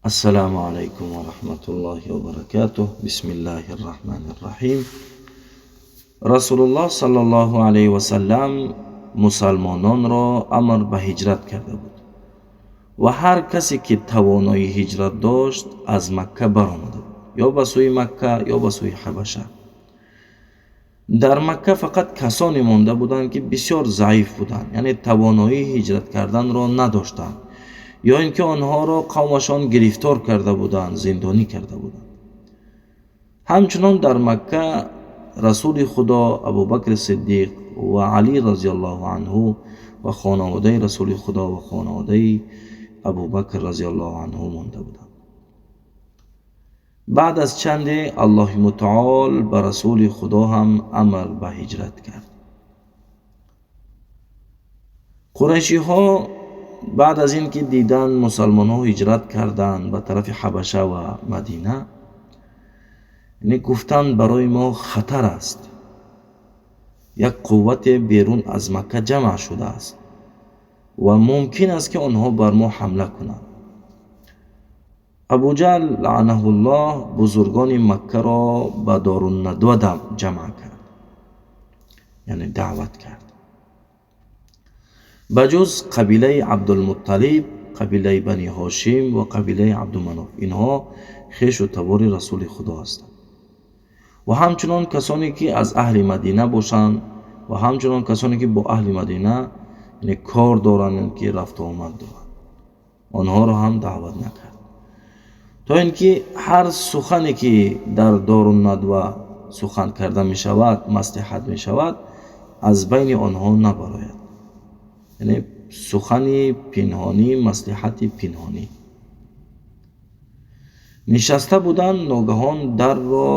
Ассалому алайкум ва раҳматуллоҳи ва баракатуҳ. Бисмиллаҳи рраҳмани рраҳим. Расулуллоҳ саллаллоҳу алайҳи васаллам мусалмононро амр ба ҳиҷрат карда буд ва ҳар касе ки тавоноии ҳиҷрат дошт, аз Макка баромада буд, ё ба сӯи Макка, ё ба сӯи Ҳабаша. Дар Макка фақат касоне монда буданд, ки бисёр заиф буданд, яъне тавоноии ҳиҷрат карданро надоштанд, ё ин ки онҳоро қавмашон гирифтор карда буданд, зиндонӣ карда буданд. Ҳамчунон дар Макка Расули Худо, Абубакри Сиддиқ ва Алӣ разиаллоҳу анҳу ва хонаводаи Расули Худо ва хонаводаи Абубакр разиаллоҳу анҳу монда буданд. Баъд аз чанде Аллоҳи Мутаол ба Расули Худо ҳам амр ба ҳиҷрат кард. Қурайшиҳо баъд аз ин ки дидан мусалмонҳо ҳиҷрат карданд ба тарафи Ҳабаша ва Мадина, яъне гуфтанд, барои мо хатар аст, як қуввате берун аз Макка ҷамъ шудааст ва мумкин аст, ки онҳо бар мо ҳамла кунанд. Абуҷаҳл лаънаҳуллоҳ бузургони Маккаро ба Доруннадва ҷамъ кард, яъне даъват кард, ба ҷуз қабилаи Абдулмутталиб, қабилаи Бани Ҳошим ва қабилаи Абдуманоф. Инҳо хешу табори Расули Худо ҳастанд. Ва ҳамчунон касоне ки аз аҳли Мадина бошанд ва ҳамчунон касоне ки бо аҳли Мадина, яъне кор доранд, ки рафту омад доранд, онҳоро ҳам даъват накард, то ин ки ҳар сухане ки дар Доруннадва сухан карда мешавад, маслиҳат мешавад, аз байни онҳо набарояд, яъне сухани пинҳонӣ, маслиҳати пинҳонӣ. Нишаста буданд, ногаҳон дарро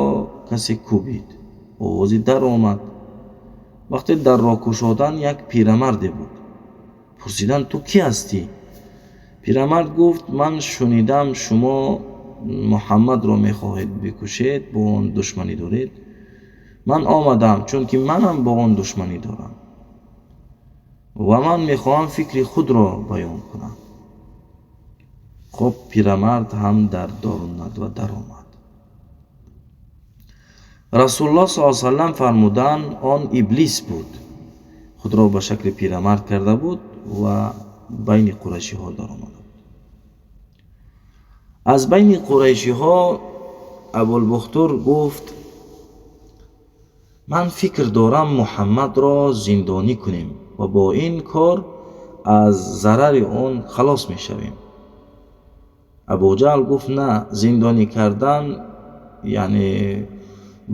касе кӯбид, овози дар омад. Вақте дарро кушоданд, як пирамарде буд. Пурсиданд: «Ту кӣ ҳастӣ?» Пирамард гуфт: «Ман шунидам, шумо Муҳаммадро мехоҳед бикушед, бо он душманӣ доред. Ман омадам, чунки манам бо он душманӣ дорам ва ман мехоҳам фикри худро баён кунам». Хуб, пирамард ҳам дар Доруннадва даромад. Расулуллоҳ саллаллоҳу саллам фармуданд: «Он Иблис буд, худро ба шакли пирамард карда буд ва байни қурайшиҳо даромада буд». Аз байни қурайшиҳо Абулбухтур гуфт: «Ман фикр дорам, Муҳаммадро зиндонӣ кунем ва бо ин кор аз зарари он халос мешавем». Абуҷаҳл гуфт: «На, зиндонӣ кардан яъне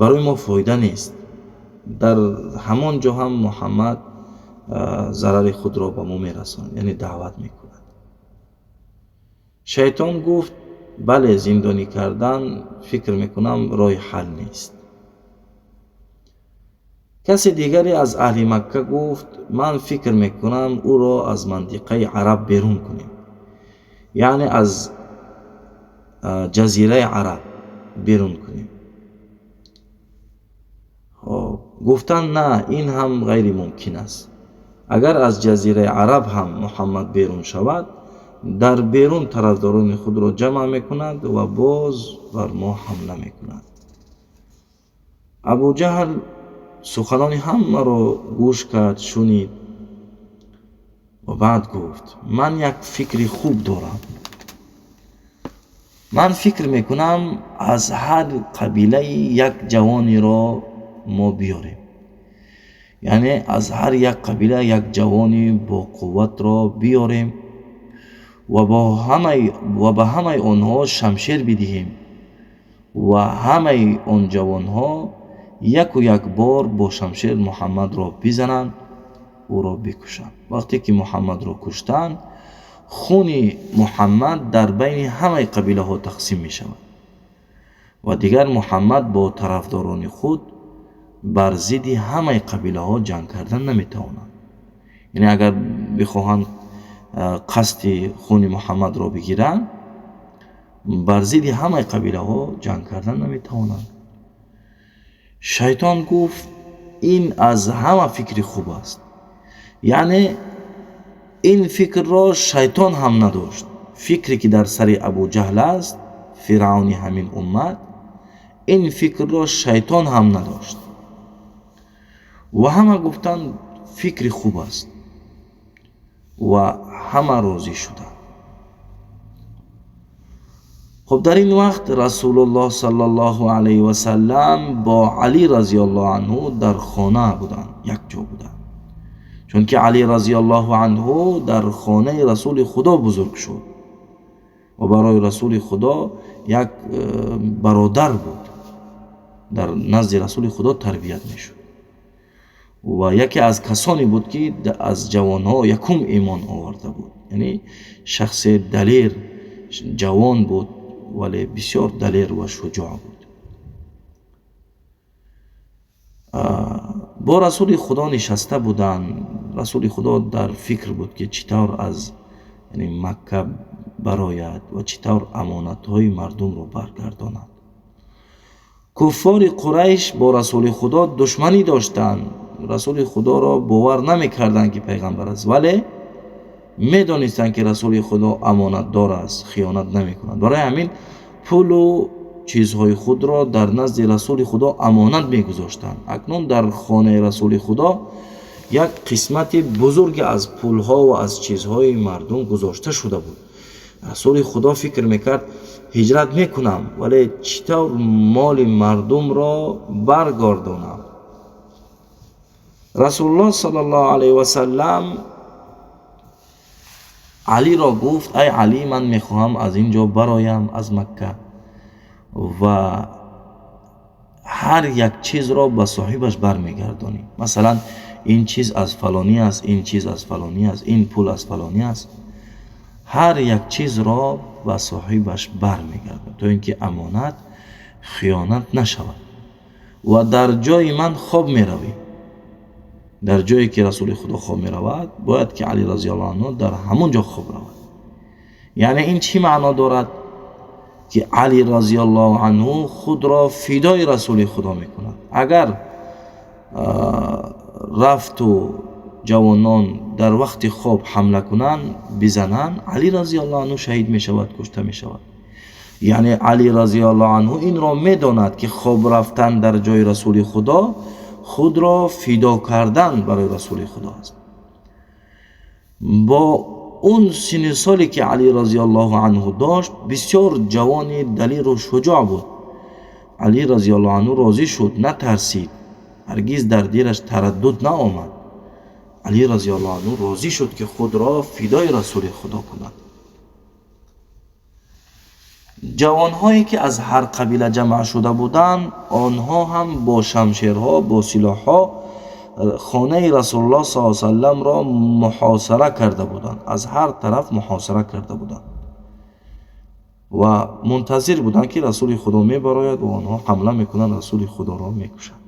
барои мо фоида нест, дар ҳамон ҷо ҳам Муҳаммад зарари худро ба мо мерасонад, яъне даъват мекунад». Шайтон гуфт: «Бале, зиндонӣ кардан, фикр мекунам, роҳи ҳал нест». Касе дигаре аз аҳли Макка гуфт: «Ман фикр мекунам, ӯро аз мантиқаи араб берун кунем, яъне аз ҷазираи Араб берун кунем». Хоб, гуфтанд: «На, ин ҳам ғайримумкин аст. Агар аз ҷазираи Араб ҳам Муҳаммад берун шавад, дар берун тарафдорони худро ҷамъ мекунад ва боз бар мо ҳамла мекунад». Абуҷаҳл суханони ҳамаро гӯш кард, шунид ва баъд гуфт: «Ман як фикри хуб дорам. Ман фикр мекунам, аз ҳар қабилаи як ҷавонеро мо биёрем, яъне аз ҳар як қабила як ҷавони боқувватро биёрем ва ба ҳамаи онҳо шамшер бидиҳем ва ҳамаи он ҷавонҳо яку як бор бо шамшер Муҳаммадро бизананд, ӯро бикушанд. Вақте ки Муҳаммадро куштанд, хуни Муҳаммад дар байни ҳамаи қабилаҳо тақсим мешавад ва дигар Муҳаммад бо тарафдорони худ бар зидди ҳамаи қабилаҳо ҷанг кардан наметавонанд. Яъне агар бихоҳанд қасди хуни Муҳаммадро бигиранд, бар зидди ҳамаи қабилаҳо ҷанг кардан наметавонанд». Шайтон гуфт: «Ин аз ҳама фикри хуб аст». Яъне ин фикрро шайтон ҳам надошт. Фикре ки дар сари Абуҷаҳл аст, фиръавни ҳамин уммат, ин фикрро шайтон ҳам надошт. Ва ҳама гуфтанд, фикри хуб аст, ва ҳама розӣ шуданд. Хуб, дар ин вақт Расулуллоҳ саллаллоҳу алайҳи васаллам бо Алӣ разияллоҳу анҳу дар хона буданд, якҷо буданд, чунки Алӣ разияллоҳу анҳу дар хонаи Расули Худо бузург шуд ва барои Расули Худо як бародар буд, дар назди Расули Худо тарбият мешуд ва яке аз касоне буд, ки аз ҷавонҳо якум имон оварда буд. Яъне шахси далер, ҷавон буд, вале бисёр далер ва шуҷоъ буд. Бо Расули Худо нишаста буданд. Расули Худо дар фикр буд, ки чӣ тавр аз, яъне, Макка барояд ва чӣ тавр амонатҳои мардумро баргардонад. Куффори Қурайш бо Расули Худо душманӣ доштанд. Расули Худоро бовар намекарданд, ки пайғамбар аст, вале медонистанд, ки Расули Худо амонатдор аст, хиёнат намекунад. Барои ҳамин пулу чизҳои худро дар назди Расули Худо амонат мегузоштанд. Акнун дар хонаи Расули Худо як қисмати бузурге аз пулҳо ва аз чизҳои мардум гузошта шуда буд. Расули Худо фикр мекард, ҳиҷрат мекунам, вале чӣ тавр моли мардумро баргардонам? Расулуллоҳ саллаллоҳу алайҳи васаллам Алиро гуфт: ай Алӣ, ман мехоҳам аз ин ҷо бароям, аз Макка, ва ҳар як чизро ба соҳибаш бармегардонӣ. Масалан, ин чиз аз фалонӣ аст, ин чиз аз фалонӣ аст, ин пул аз фалонӣ аст. Ҳар як чизро ба соҳибаш бармегардонӣ, то ин ки амонат хиёнат нашавад. Ва дар ҷои ман хоб меравӣ. Дар ҷое ки Расули Худо хоб меравад, бояд ки Алӣ разияллоҳу анҳу дар ҳамон ҷо хоб равад. Яъне ин чӣ маъно дорад? Ки Алӣ разияллоҳу анҳу худро фидои Расули Худо мекунад. Агар рафту ҷавонон дар вақти хоб ҳамла кунанд, бизананд, Алӣ разияллоҳу анҳу шаҳид мешавад, кушта мешавад. Яъне Алӣ разияллоҳу анҳу инро медонад, ки хоб рафтан дар ҷои Расули Худо худро фидо кардан барои Расули Худо аст. Бо он синни соле ки Алӣ разияллоҳу анҳу дошт, бисёр ҷавони далеру шуҷоъ буд. Алӣ разияллоҳу анҳу розӣ шуд, натарсид, ҳаргиз дар дилаш тараддуд наомад. Алӣ разияллоҳу анҳу розӣ шуд, ки худро фидои Расули Худо кунад. Ҷавонҳое ки аз ҳар қабила ҷамъ шуда буданд, онҳо ҳам бо шамшерҳо, бо силоҳҳо хонаи Расулуллоҳ саллаллоҳу алайҳи васалламро муҳосира карда буданд, аз ҳар тараф муҳосира карда буданд ва мунтазир буданд, ки Расули Худо мебарояд ва онҳо ҳамла мекунанд, Расули Худоро мекушанд.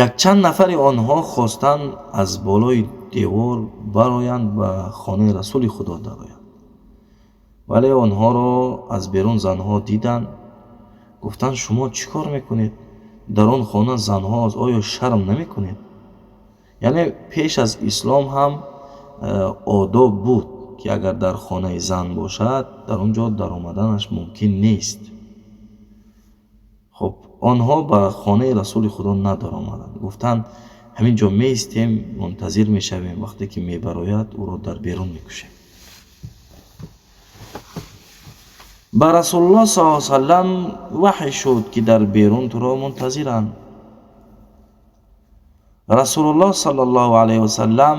Якчанд нафари онҳо хостанд аз болои девор бароянд, ба хонаи Расули Худо дароянд, вале онҳоро аз берун занҳо диданд. Гуфтанд: шумо чӣ кор мекунед? Дар он хона занҳо аст, оё шарм намекунед? Яъне пеш аз ислом ҳам одоб буд, ки агар дар хонаи зан бошад, дар он ҷо даромаданаш мумкин нест. Хуб, онҳо ба хонаи Расули Худо надаромаданд. Гуфтанд: ҳамин ҷо меистем, мунтазир мешавем, вақте ки мебарояд, ӯро дар берун мекушем. Ба Расулуллоҳ саллаллоҳу алайҳи васаллам ваҳй шуд, ки дар берун туро мунтазиранд. Расулуллоҳ саллаллоҳу алайҳи васаллам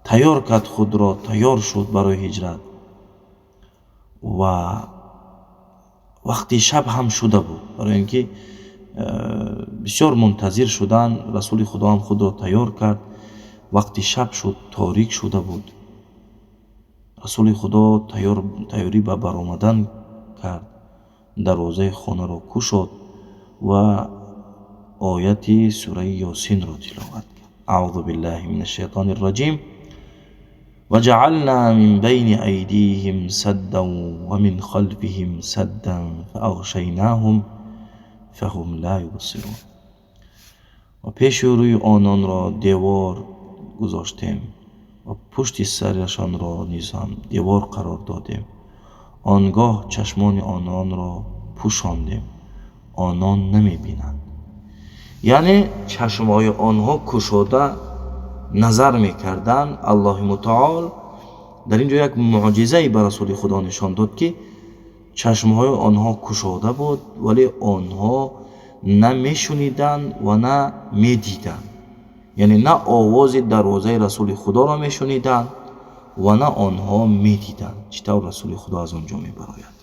тайёр кард худро, тайёр шуд барои ҳиҷрат ва вақти шаб ҳам шуда буд, барои ин ки бисёр мунтазир шуданд. Расули Худо ҳам худро тайёр кард. Вақти шаб шуд, торик шуда буд. Расули Худо тайёрӣ ба баромадан кард, дарвозаи хонаро кушод ва ояти сураи Ёсинро тиловат кард. Аъузу биллаҳи мин ашшайтони рраҷим. وجعلنا من بين أيديهم سدا ومن خلفهم سدا فأغشيناهم فهم لا يبصرون. و پیش روی آنان را دیوار گذاشتیم ва пушти сарашонро низ ҳам девор қарор додем. Он гоҳ чашмони ононро пӯшондем, онон намебинанд. Яъне чашмҳои онҳо кушода назар мекарданд. Аллоҳи мутаол дар ин ҷо як муъҷизае ба Расули Худо нишон дод, ки чашмҳои онҳо кушода буд, вале онҳо на мешуниданд ва на медиданд. Яъне на овози дарвозаи Расули Худоро мешуниданд ва на онҳо медиданд, чӣ тавр Расули Худо аз он ҷо мебарояд.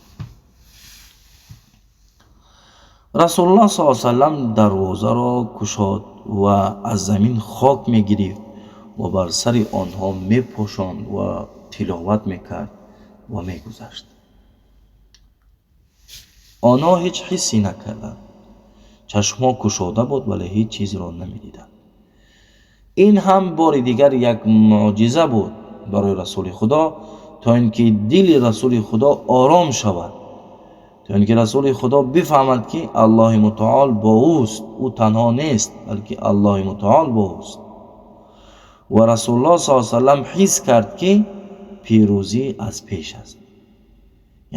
Расулуллоҳ саллаллоҳу алайҳи васаллам дарвозаро кушод ва аз замин хок мегирифт ва бар сари онҳо мепошонд ва тиловат мекард ва мегузашт. Онҳо ҳеҷ ҳиссе накарданд. Чашмҳо кушода буд, вале ҳеҷ чизро намедиданд. Ин ҳам бори дигар як муъҷиза буд барои Расули Худо, то ин ки дили Расули Худо ором шавад, то ин ки Расули Худо бифаҳмад, ки Аллоҳи мутаол бо ӯст, ӯ танҳо нест, балки Аллоҳи мутаол бо ӯст. Ва Расулуллоҳ саллаллоҳу алайҳи васаллам ҳис кард, ки пирӯзӣ аз пеш аст.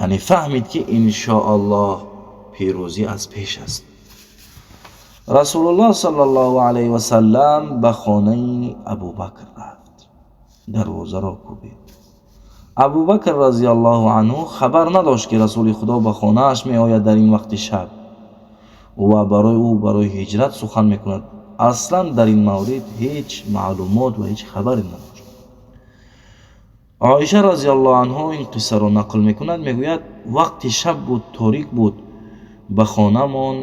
Яъне фаҳмид, ки иншоаллоҳ пирӯзӣ аз пеш аст. Расулуллоҳ саллаллоҳу алайҳи васаллам ба хонаи Абубакр рафт, дарвозаро кӯбид. Абубакр разияллоҳу анҳу хабар надошт, ки Расули Худо ба хонааш меояд дар ин вақти шаб ва барои ӯ барои ҳиҷрат сухан мекунад. Аслан дар ин маврид ҳеҷ маълумот ва ҳеҷ хабаре надошт. Оиша разияллоҳу анҳу ин қиссаро нақл мекунад, мегӯяд: вақти шаб буд, торик буд, ба хонамон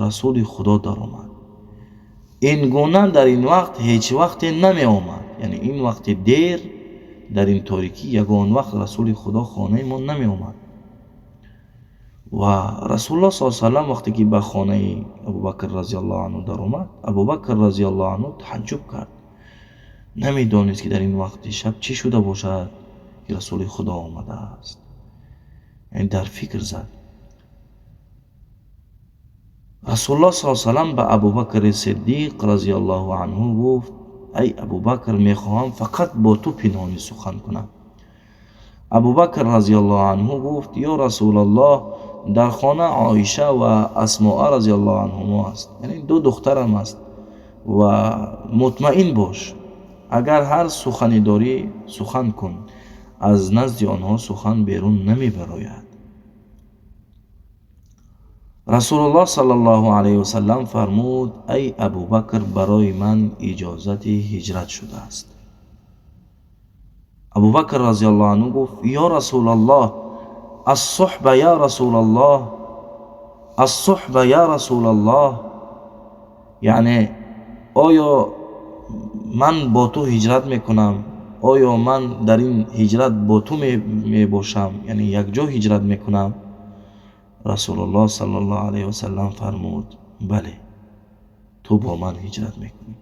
Расули Худо даромад. Ин гуна дар ин вақт ҳеҷ вақте намеомад. Яъне ин вақти дер, дар ин торикӣ ягон вақт Расули Худо хонаи мо намеомад. Ва Расулуллоҳ саллаллоҳу алайҳи васаллам вақте ки ба хонаи Абубакр разияллоҳу анҳу даромад, Абубакр разияллоҳу анҳу таъаҷҷуб кард. Намедонист, ки дар ин вақти шаб чӣ шуда бошад, ки Расули Худо омадааст. Яъне дар фикр зад. Расулуллоҳ саллаллоҳу алайҳи васаллам ба Абубакри Сиддиқ разияллоҳу анҳу гуфт: ай Абубакр, мехоҳам фақат бо ту пинҳонӣ сухан кунам. Абубакр разияллоҳу анҳу гуфт: ё Расулаллоҳ, дар хона Оиша ва Асмоа разияллоҳу анҳумо аст, яъне ду духтарам аст, ва мутмаин бош, агар ҳар сухане дорӣ сухан кун, аз назди онҳо сухан берун намебарояд. Расулуллоҳ саллаллоҳу алайҳи васаллам фармуд: ай Абубакр, барои ман иҷозати ҳиҷрат шудааст. Абубакр разияллоҳу анҳу гуфт: ё Расулаллоҳ, ассуҳба я Расулаллоҳ, ассуҳба я Расулаллоҳ, яъне оё ман бо ту ҳиҷрат мекунам? Оё ман дар ин ҳиҷрат бо ту мебошам? Яъне якҷо ҳиҷрат мекунам? Расулуллоҳ саллаллоҳу алайҳи васаллам фармуд: бале, ту бо ман ҳиҷрат мекунӣ.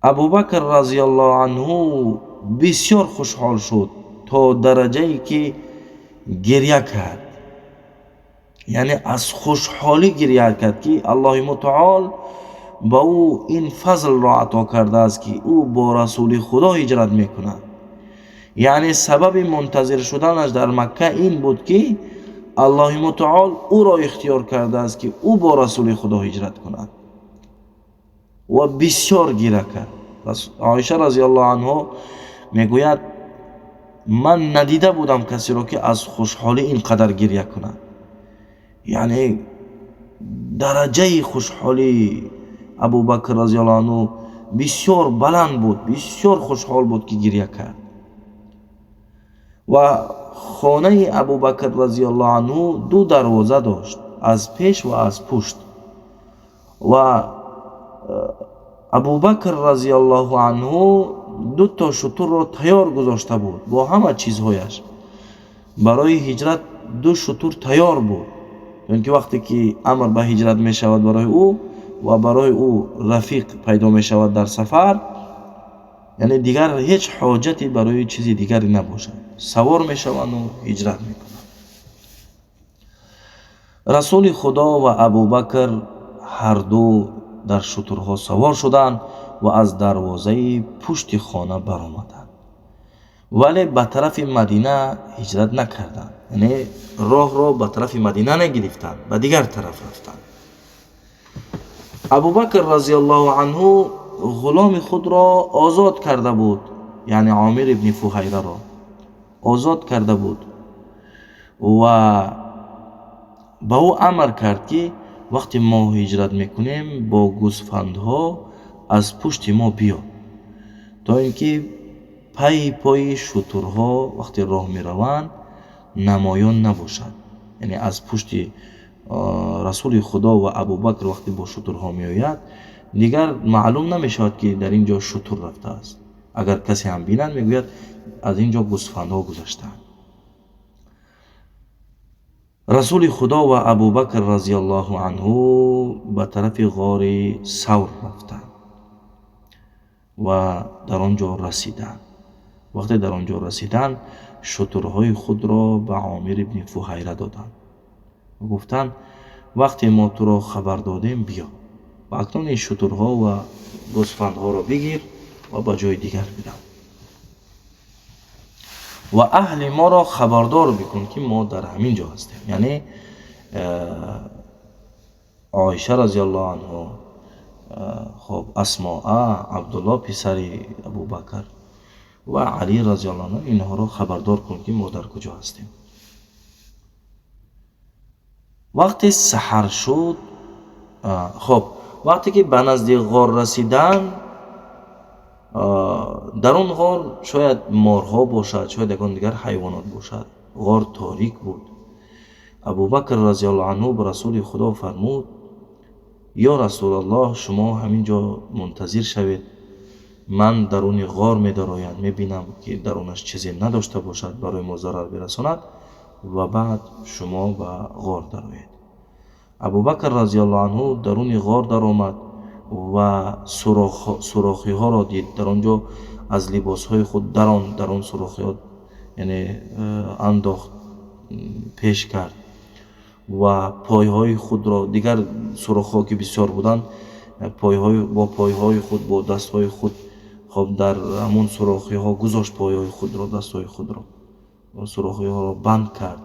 Абубакр разияллоҳу анҳу бисёр хушҳол шуд, то дараҷае ки гиря кард. Яъне аз хушҳолӣ гиря кард, ки Аллоҳи мутаол ба ӯ ин фазлро ато кардааст, ки ӯ бо Расули Худо ҳиҷрат мекунад. Яъне сабаби мунтазир шуданаш дар Макка ин буд, ки Аллоҳи мутаол ӯро ихтиёр кардааст, ки ӯ бо Расули Худо ҳиҷрат кунад. Ва бисёр гиря кард. Оиша разияллоҳу анҳу мегӯяд: ман надида будам касеро, ки аз хушҳолӣ ин қадар гиря кунад. Яъне дараҷаи хушҳолии Абубакр разияллоҳу анҳу бисёр баланд буд, бисёр хушҳол буд, ки гиря кард. Ва хонаи Абубакр разияллоҳу анҳу ду дарвоза дошт, аз пеш ва аз пушт. Ва Абубакр разияллоҳу анҳу ду то шутурро тайёр гузошта буд бо ҳама чизҳояш. Барои ҳиҷрат ду шутур тайёр буд, чунки вақте ки амр ба ҳиҷрат мешавад барои ӯ ва барои ӯ рафиқ пайдо мешавад дар сафар, яъне дигар ҳеҷ ҳоҷате барои чизи дигаре набошад, савор мешаванду ҳиҷрат мекунанд. Расули Худо ва Абубакр ҳарду дар шутурҳо савор шуданд ва аз дарвозаи пушти хона баромаданд, вале ба тарафи Мадина ҳиҷрат накарданд, яъне роҳро ба тарафи Мадина нагирифтанд, ба дигар тараф рафтанд. Абубакр разияллоҳу анҳу ғуломи худро озод карда буд, яъне Омир ибни Фуҳайраро озод карда буд ва ба ӯ амр кард, ки вақте мо ҳиҷрат мекунем, бо гӯсфандҳо аз пушти мо биё, то ин ки пайи пои шутурҳо вақте роҳ мераванд, намоён набошад. Яъне аз пушти Расули Худо ва Абубакр вақте бо шутурҳо меояд, дигар маълум намешавад, ки дар ин ҷо шутур рафтааст. Агар касе ҳам бинад, мегӯяд, аз ин ҷо гӯсфандҳо гузаштаанд. Расули Худо ва Абубакр разияллоҳу анҳу ба тарафи ғори Савр рафтанд ва дар он ҷо расиданд. Вақте дар он ҷо расиданд, шутурҳои худро ба Омир ибни Фуҳайра доданд ва гуфтанд: вақте мо туро хабар додем, биё ва акнун ин шутурҳо ва гӯсфандҳоро бигир ва ба ҷои дигар бирав ва аҳли моро хабардор бикун, ки мо дар ҳамин ҷо ҳастем. Яъне Оиша разияллоҳу анҳу, хоб, Асмоа, Абдулло писари Абубакр ва Али разияллоҳу анҳу, инҳоро хабардор кун, ки мо дар куҷо ҳастем. Вақте саҳар шуд, хоб, вақте ки ба назди ғор расиданд, дар он ғор шояд морҳо бошад, шояд ягон дигар ҳайвонот бошад. Ғор торик буд. Абубакр разияллоҳу анҳу ба Расули Худо фармуд: ё Расулаллоҳ, шумо ҳамин ҷо мунтазир шавед, ман даруни ғор медароям, мебинам, ки дарунаш чизе надошта бошад, барои мо зарар бирасонад, ва баъд шумо ба ғор дароед. Абубакр разияллоҳу анҳу даруни ғор даромад ва сурохиҳоро дид. Дар он ҷо аз либосҳои худ дар он сурохиҳо, яъне андохт, пеш кард ва пойҳои худро, дигар сурохҳо ки бисёр буданд, бо пойҳои худ, бо дастҳои худ, хоб, дар ҳамон сурохиҳо гузошт пойҳои худро, дастҳои худро, сурохиҳоро банд кард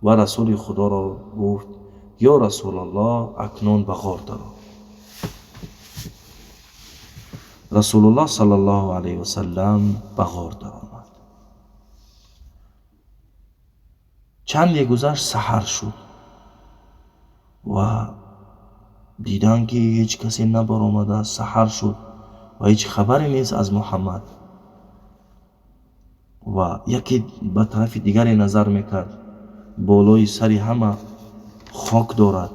ва Расули Худоро гуфт: ё Расулаллоҳ, акнун ба ғор даро. Расулуллоҳ саллаллоҳу алайҳи васаллам ба ғор даромад. Чанде гузашт, саҳар шуд ва диданд, ки ҳеҷ касе набаромадааст. Саҳар шуд ва ҳеҷ хабаре нест аз Муҳаммад. Ва яке ба тарафи дигаре назар мекард, болои сари ҳама хок дорад.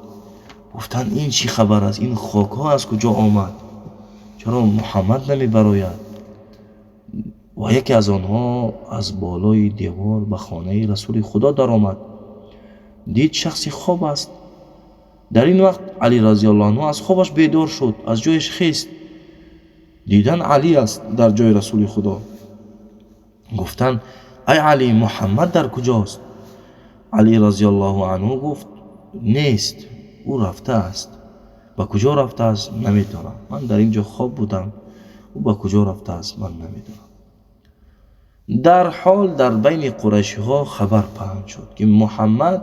Гуфтанд: ин чӣ хабар аст? Ин хокҳо аз куҷо омад? Чаро Муҳаммад намебарояд? Ва яке аз онҳо аз болои девор ба хонаи Расули Худо даромад. Дид, шахси хоб аст. Дар ин вақт Али разияллоҳу анҳу аз хобаш бедор шуд, аз ҷояш хест. Дидан, Али аст дар ҷои Расули Худо. Гуфтанд: ай Али, Муҳаммад дар куҷост? Али разияллоҳу анҳу гуфт: нест, ӯ рафтааст. Ба куҷо рафтааст, намедонам. Ман дар ин ҷо хоб будам, ӯ ба куҷо рафтааст, ман намедонам. Дар ҳол дар байни қурайшиҳо хабар паҳн шуд, ки Муҳаммад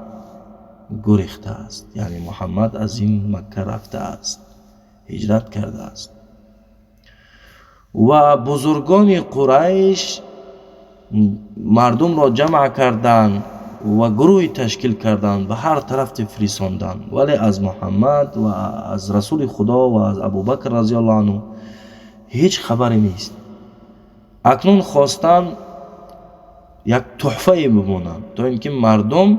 гурехтааст, яъне Муҳаммад аз ин Макка рафтааст, ҳиҷрат кардааст. Ва бузургони Қурайш мардумро ҷамъ карданд ва гурӯҳе ташкил карданд, ба ҳар тараф фиристоданд, вале аз Муҳаммад ва аз Расули Худо ва аз Абубакр разияллоҳу анҳу ҳеҷ хабаре нест. Акнун хостанд як тӯҳфае бимонанд, то ин ки мардум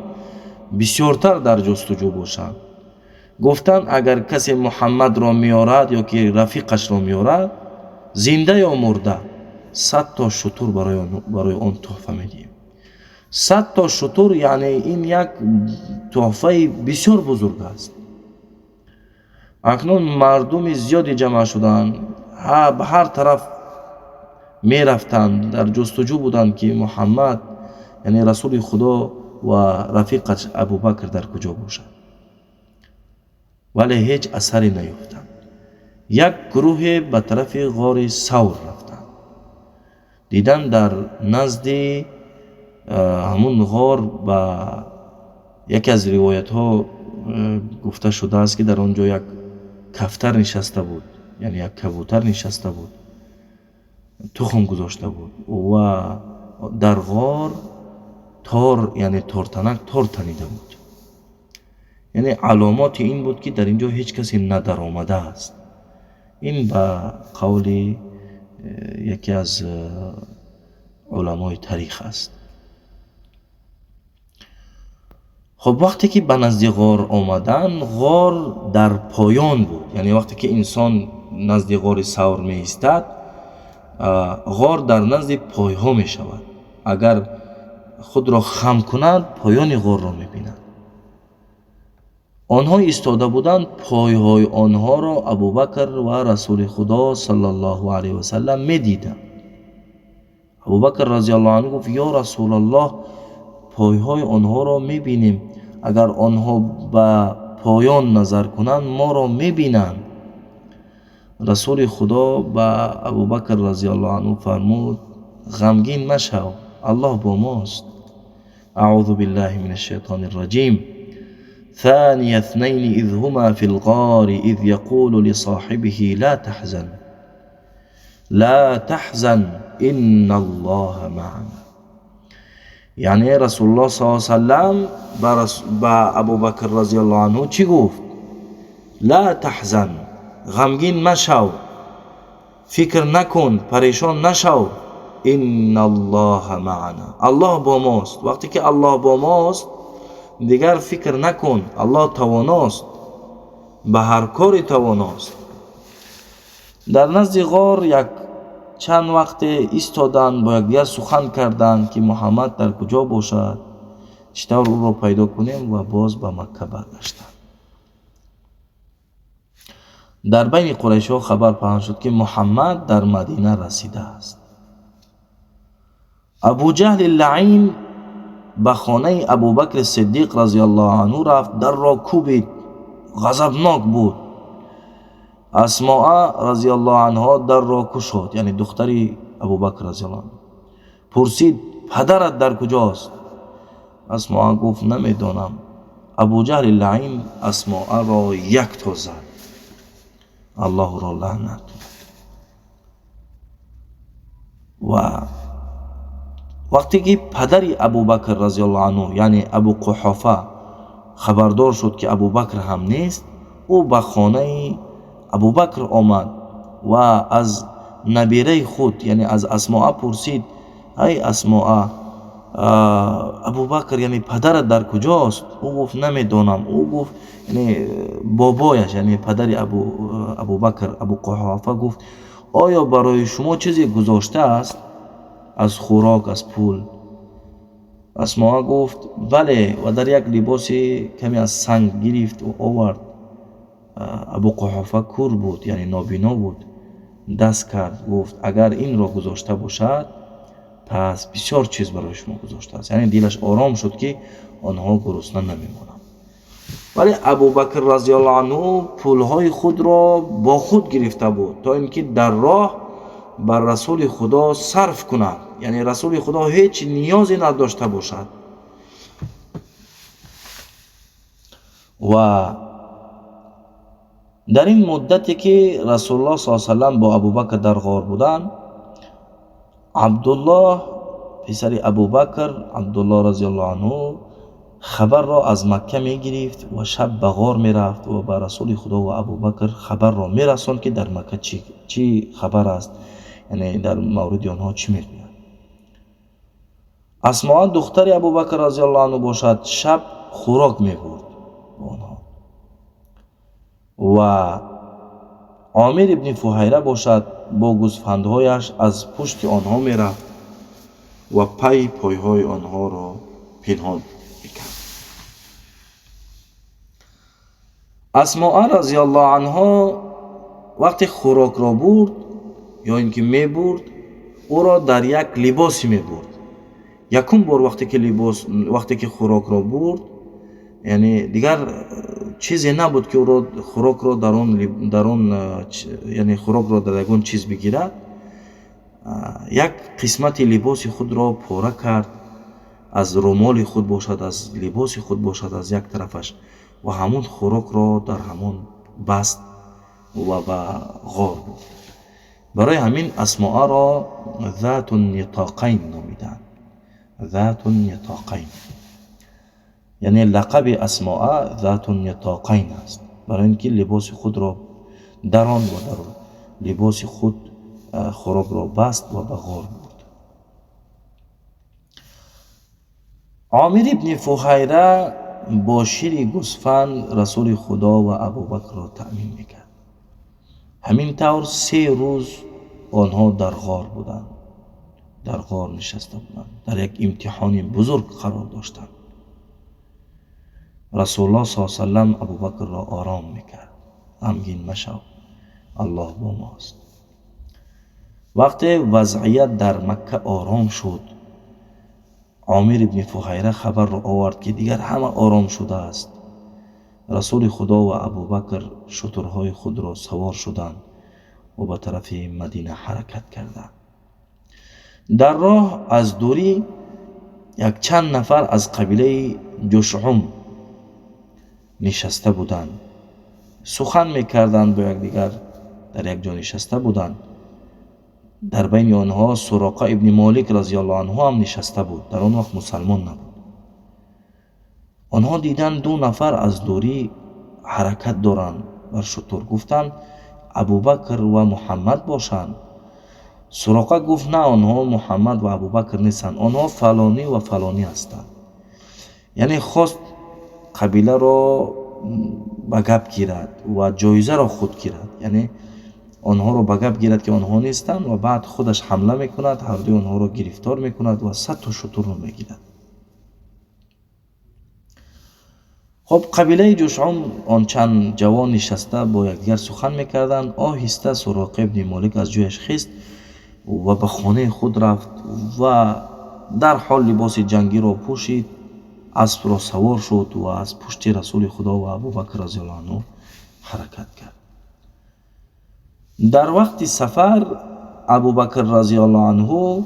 бисёртар дар ҷустуҷӯ бошанд. Гуфтанд: агар касе Муҳаммадро меорад ё ки рафиқашро меорад, зинда ё мурда, 100 то шутур барои он тӯҳфа медиҳем. 100 то шутур, яъне ин як тӯҳфаи бисёр бузург аст. Акнун мардуми зиёде ҷамъ шуданд, ба ҳар тараф мерафтанд, дар ҷустуҷӯ буданд, ки Муҳаммад, яъне Расули Худо, ва рафиқаш Абубакр дар куҷо бошад, вале ҳеҷ асаре наёфтанд. Як гурӯҳе ба тарафи ғори Савр рафтанд. Дидан, дар назди ҳамун ғор, ба яке аз ривоятҳо гуфта шудааст, ки дар он ҷо як кафтар нишаста буд, яъне як кабутар нишаста буд, тухм гузошта буд ва дар ғор тор, яъне тортанак тор танида буд. Яъне аломоти ин буд, ки дар ин ҷо ҳеҷ касе надаромадааст. Ин ба қавли яке аз уламои таърих аст. Хуб, вақте ки ба назди ғор омаданд, ғор дар поён буд. Яъне вақте ки инсон назди ғори Савр меистад, ғор дар назди пойҳо мешавад. Агар худро хам кунад, поёни ғорро мебинад. Онҳо истода буданд, пойҳои онҳоро Абубакр ва Расули Худо саллаллоҳу алайҳи васаллам медиданд. Абубакр разияллоҳу анҳу гуфт: ё Расулаллоҳ, пойҳои онҳоро мебинем, агар онҳо ба поён назар кунанд, моро мебинанд. Расули Худо ба Абубакр разияллоҳу анҳу фармуд: ғамгин машав, Аллоҳ бо мост. Аъузу биллаҳи минаш шайтонир раҷим. ثاني اثنين إذ هما في الغار إذ يقول لصاحبه لا تحزن لا تحزن إن الله معنا. یعنی رسول الله صلی الله علیه وسلم با ابو بکر رضی الله عنه چی گفت؟ لا تحزن، غمگین مشو، فکر نکن، پریشان نشو، إن الله معنا، الله با ماست. وقتی که الله با ماست دیگر فکر نکن، الله تواناست، به هر کاری تواناست. در نزد غار یک چند وقت ایستادند، با یکدیگر سخن کردند که محمد در کجا باشد، چطور او را پیدا کنیم، و باز به مکه برگشتند. در بین قریش‌ها خبر پهن شد که محمد در مدینه رسیده است. ابو جهل لعین به خانه ابوبکر صدیق رضی الله عنه رفت، در را کوبید، غضبناک بود. اسماء رضی الله عنها در را گشود، یعنی دختری ابوبکر رضی الله عنه. پرسید پدرت در کجاست؟ اسماء گفت نمیدانم. ابو جهل لعین اسماء را یک تا زد، الله را لعنت. و وقتی که پدر ابوبکر رضی الله عنه، یعنی ابو قحافه، خبردار شد که ابوبکر هم نیست، او به خانه ابوبکر آمد و از نبیره خود، یعنی از اسماء پرسید: ای اسماء، ابوبکر یعنی پدرت در کجاست؟ او گفت نمیدانم. او گفت، یعنی بابایش، یعنی پدر ابوبکر، ابو قحافه، گفت آیا برای شما چیزی گذاشته است از خوراک، از پول؟ اسماء گفت بله، و در یک لباس کمی از سنگ گرفت و آورد. ابو قحافه کور بود، یعنی نابینا بود. دست کرد، گفت اگر این را گذاشته باشد پس بسیار چیز برای شما گذاشته است. یعنی دلش آرام شد که آنها گرسنه نمیمانند. ولی ابوبکر رضی الله عنه پولهای خود را با خود گرفته بود تا اینکه در راه بر رسول خدا صرف کند، یعنی رسول خدا هیچ نیازی نداشته باشد. و در این مدتی که رسول الله صلی الله علیه و سلم با ابوبکر در غار بودند، عبدالله پسر ابوبکر، عبدالله رضی الله عنه، خبر را از مکه می گرفت و شب به غار می رفت و به رسول خدا و ابوبکر خبر را می رساند که در مکه چی خبر است، یعنی در مورد آنها چی می گویند. اسماء دختر ابوبکر رضی الله عنه باشد شب خوراک می برد به آنها، و عامر ابن فهیره باشد با گوسفندهایش از پشت آنها می رفت و پای پایهای آنها را پنهان میکرد. اسماء رضی الله عنها وقتی خوراک را برد یا اینکه می برد، او را در یک لباسی می برد. یکم بار وقتی که خوراک را برد، یعنی دیگر Чизе набуд, ки ӯро хӯрокро дар он, яъне хӯрокро дар ягон чиз бигирад. Як қисмати либоси худро пора кард, аз румоли худ бошад, аз либоси худ бошад, аз як тарафаш, ва ҳамон хӯрокро дар ҳамон баст ва ба ғор бурд. Барои ҳамин Асмоаро Зату Нитоқайн номиданд. Зату Нитоқайн, яъне лақаби Асмоа Зату Нитоқайн аст, барои ин ки либоси худро дарон ва дар либоси худ хӯрокро баст ва ба ғор бурд. Омир ибни Фуҳайра бо шири гӯсфанд Расули Худо ва Абубакрро таъмин мекард. Ҳамин тавр 3 рӯз онҳо дар ғор буданд, дар ғор нишаста буданд, дар як имтиҳони бузург қарор доштанд. Расулуллоҳ саллаллоҳу алайҳи васаллам Абубакрро ором мекард: ғамгин машав, Аллоҳ бо мост. Вақте вазъият дар Макка ором шуд, Омир ибни Фуҳайра хабарро овард, ки дигар ҳама ором шудааст. Расули Худо ва Абубакр шутурҳои худро савор шуданд ва ба тарафи Мадина ҳаракат карданд. Дар роҳ аз дурӣ якчанд нафар аз қабилаи Ҷушъум нишаста буданд, сухан мекарданд бо якдигар, дар як ҷо нишаста буданд. Дар байни онҳо Суроқа ибни Молик разияллоҳу анҳу ҳам нишаста буд. Дар он вақт мусалмон набуд. Онҳо диданд, 2 нафар аз дурӣ ҳаракат доранд бар шутур. Гуфтанд, Абубакр ва Муҳаммад бошанд. Суроқа гуфт, на, онҳо Муҳаммад ва Абубакр нестанд, онҳо фалонӣ ва фалонӣ ҳастанд. Яъне хост қабиларо ба гап гирад ва ҷоизаро худ гирад, яъне онҳоро ба гап гирад, ки онҳо нестанд, ва баъд худаш ҳамла мекунад, ҳардуи онҳоро гирифтор мекунад ва 100 то шутурро мегирад. Хоб, қабилаи Ҷушъум он чанд ҷавон нишаста бо якдигар сухан мекарданд. Оҳиста Суроқа ибни Молик аз ҷояш хист ва ба хонаи худ рафт ва дарҳол либоси ҷангиро пӯшид, аспро савор шуд ва аз пушти Расули Худо ва Абубакр разияллоҳу анҳу ҳаракат кард. Дар вақти сафар Абубакр разияллоҳу анҳу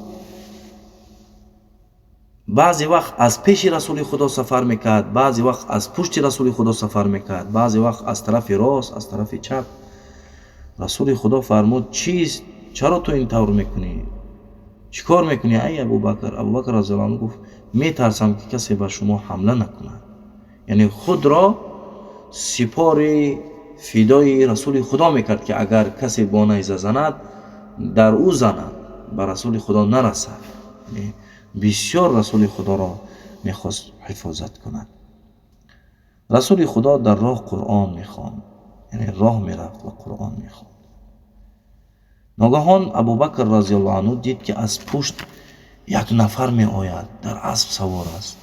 баъзе вақт аз пеши Расули Худо сафар мекард, баъзе вақт аз пушти Расули Худо сафар мекард, баъзе вақт аз тарафи рост, аз тарафи чап. Расули Худо фармуд: чист? Чаро ту ин тавр мекунӣ? Чӣ кор мекунӣ, ай Абубакр? Абубакр разияллоҳу анҳу гуфт: метарсам, ки касе ба шумо ҳамла накунад. Яъне худро сипори фидои Расули Худо мекард, ки агар касе бо найза занад, дар ӯ занад, ба Расули Худо нарасад. Бисёр Расули Худоро мехост ҳифозат кунад. Расули Худо дар роҳ Қуръон мехонд, яъне роҳ мерафт ва Қуръон мехонд. Ногаҳон Абубакр разияллоҳу анҳу дид, ки аз пушт як нафар меояд, дар асп савор аст,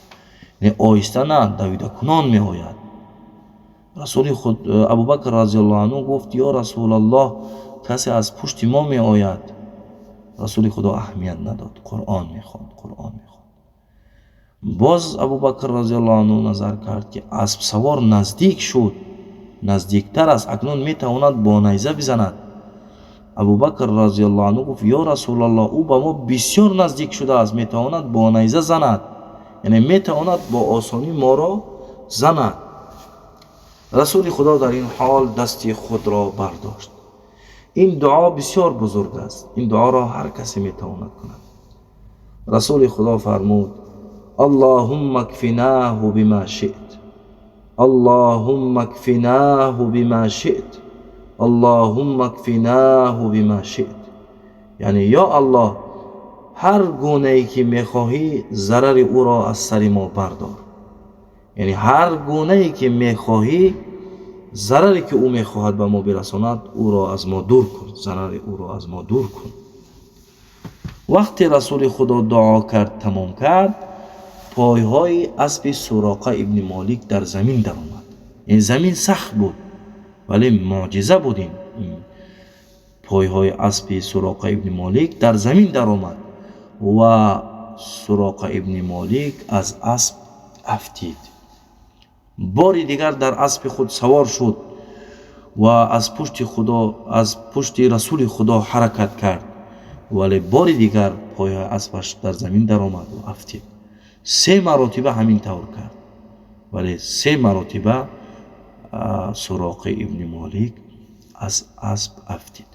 яъне оҳиста на, давидакунон меояд. Расули худ Абубакр разияллоҳу анҳу гуфт: ё Расулаллоҳ, касе аз пушти мо меояд. Расули Худо аҳамият надод, Қуръон мехонд, Қуръон мехонд. Боз Абубакр разияллоҳу анҳу назар кард, ки аспсавор наздик шуд, наздиктар аст, акнун метавонад бо найза бизанад. Абубакр разияллоҳу анҳу гуфт: ё Расулаллоҳ, ӯ ба мо бисёр наздик шудааст, метавонад бо найза занад, яъне метавонад бо осонӣ моро занад. Расули Худо дар ин ҳол дасти худро бардошт. Ин дуо бисёр бузург аст, ин дуоро ҳар касе метавонад кунад. Расули Худо фармуд: Аллоҳумма кфинаҳу бима ши'т, Аллоҳумма кфинаҳу бима ши'т, Аллоҳумма кфинаҳу бима ши'т. Яъне ё Аллоҳ, ҳар гунае ки мехоҳӣ зарари ӯро аз сари мо бардор. Яъне ҳар гунае ки мехоҳӣ зараре ки ӯ мехоҳад ба мо бирасонад, ӯро аз мо дур кун, зарари ӯро аз мо дур кун. Вақте Расули Худо дуо кард, тамом кард, пойҳои аспи Суроқа ибни Молик дар замин даромад. Ин замин сахт буд, вале муъҷиза буд. Ин пойҳои аспи Суроқа ибни Молик дар замин даромад ва Суроқа ибни Молик аз асп афтид. Бори дигар дар аспи худ савор шуд ва аз пушти Худо, аз пушти Расули Худо ҳаракат кард, вале бори дигар пои аспаш дар замин даромад ва афтид. Се маротиба ҳамин тавр кард, вале се маротиба Суроқа ибни Молик аз асп афтид.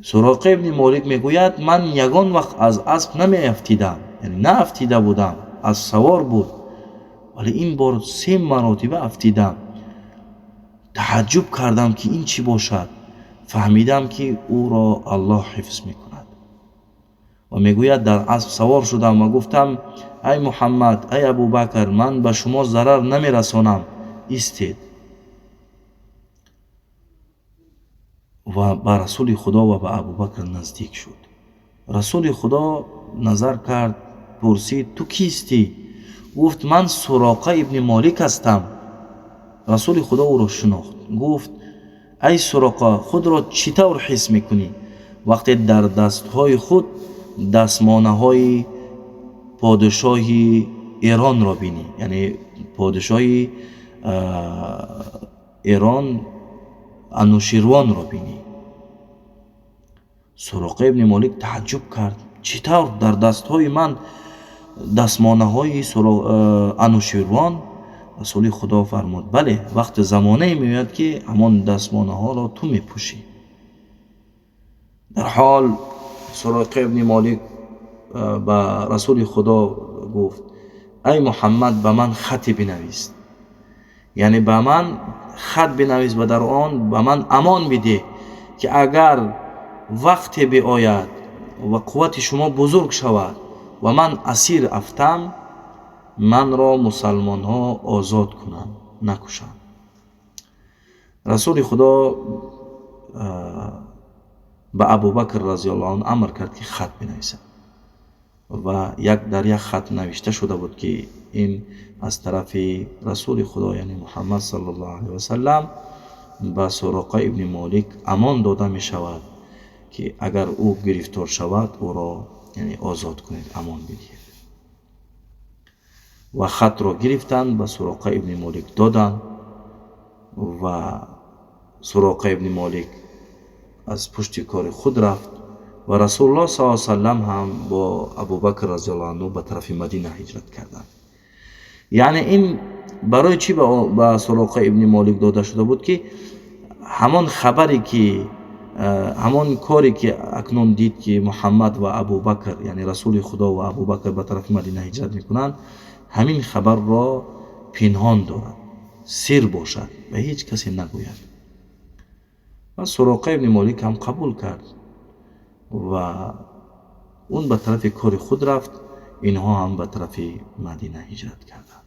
Суроқа ибни Молик мегӯяд: ман ягон вақт аз асп намеафтидам, яъне наафтида будам, аз савор буд, вале ин бор се маротиба афтидам. Таъаҷҷуб кардам, ки ин чӣ бошад. Фаҳмидам, ки ӯро Аллоҳ ҳифз мекунад. Ва мегӯяд: дар асп савор шудам ва гуфтам: ай Муҳаммад, ай Абубакр, ман ба шумо зарар намерасонам, истед. Ва ба Расули Худо ва ба Абубакр наздик шуд. Расули Худо назар кард, пурсид: ту кистӣ? Гуфт: ман Суроқа ибни Молик ҳастам. Расули Худо ӯро шинохт, гуфт: ай Суроқа, худро чӣ тавр ҳис мекунӣ вақте дар дастҳои худ дастмонаҳои подшоҳи Эронро бинӣ? Яъне подшоҳи Эрон Ануширвонро бинӣ. Суроқа ибни Молик таъаҷҷуб кард: чӣ тавр дар дастҳои ман дастмонаҳои Ануширвон? Расули Худо фармуд: бале, вақти замонае меояд, ки ҳамон дастмонаҳоро ту мепӯшӣ. Дар ҳол Суроқа ибни Молик ба Расули Худо гуфт: ай Муҳаммад, ба ман хате бинавис, яъне ба ман хат бинавис ва дар он ба ман амон бидеҳ, ки агар вақте биояд ва қуввати шумо бузург шавад ва ман асир афтам, манро мусалмонҳо озод кунанд, накушанд. Расули Худо ба Абубакр разияллоҳу анҳу амр кард, ки хат бинависад ва як дар як хат навишта шуда буд, ки ин аз тарафи Расули Худо, яъне Муҳаммад саллаллоҳу алайҳи васаллам, ба Суроқа ибни Молик амон дода мешавад, ки агар ӯ гирифтор шавад, ӯро яъне озод кунед, амон бидиҳед. Ва хатро гирифтанд, ба Суроқа ибни Молик доданд ва Суроқа ибни Молик аз пушти кори худ рафт ва Расулуллоҳ саллаллоҳу алайҳи васаллам ҳам бо Абубакр разияллоҳу анҳу ба тарафи Мадина ҳиҷрат карданд. Яъне ин барои чӣ ба Суроқа ибни Молик дода шуда буд, ки ҳамон хабаре ки ҳамон коре ки акнун дид, ки Муҳаммад ва Абубакр, яъне Расули Худо ва Абубакр ба тарафи Мадина ҳиҷрат мекунанд, ҳамин хабарро пинҳон дорад, сир бошад ва ҳеҷ касе нагӯяд. Ва Суроқа ибни Молик ҳам қабул кард ва он ба тарафи кори худ рафт, инҳо ҳам ба тарафи Мадина ҳиҷрат карданд.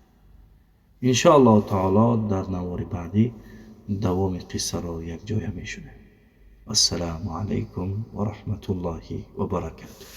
Иншоаллоҳу таоло дар навори баъдӣ давоми қиссаро якҷоя мешунавем. Ассалому алайкум ва раҳматуллоҳи ва баракатуҳ.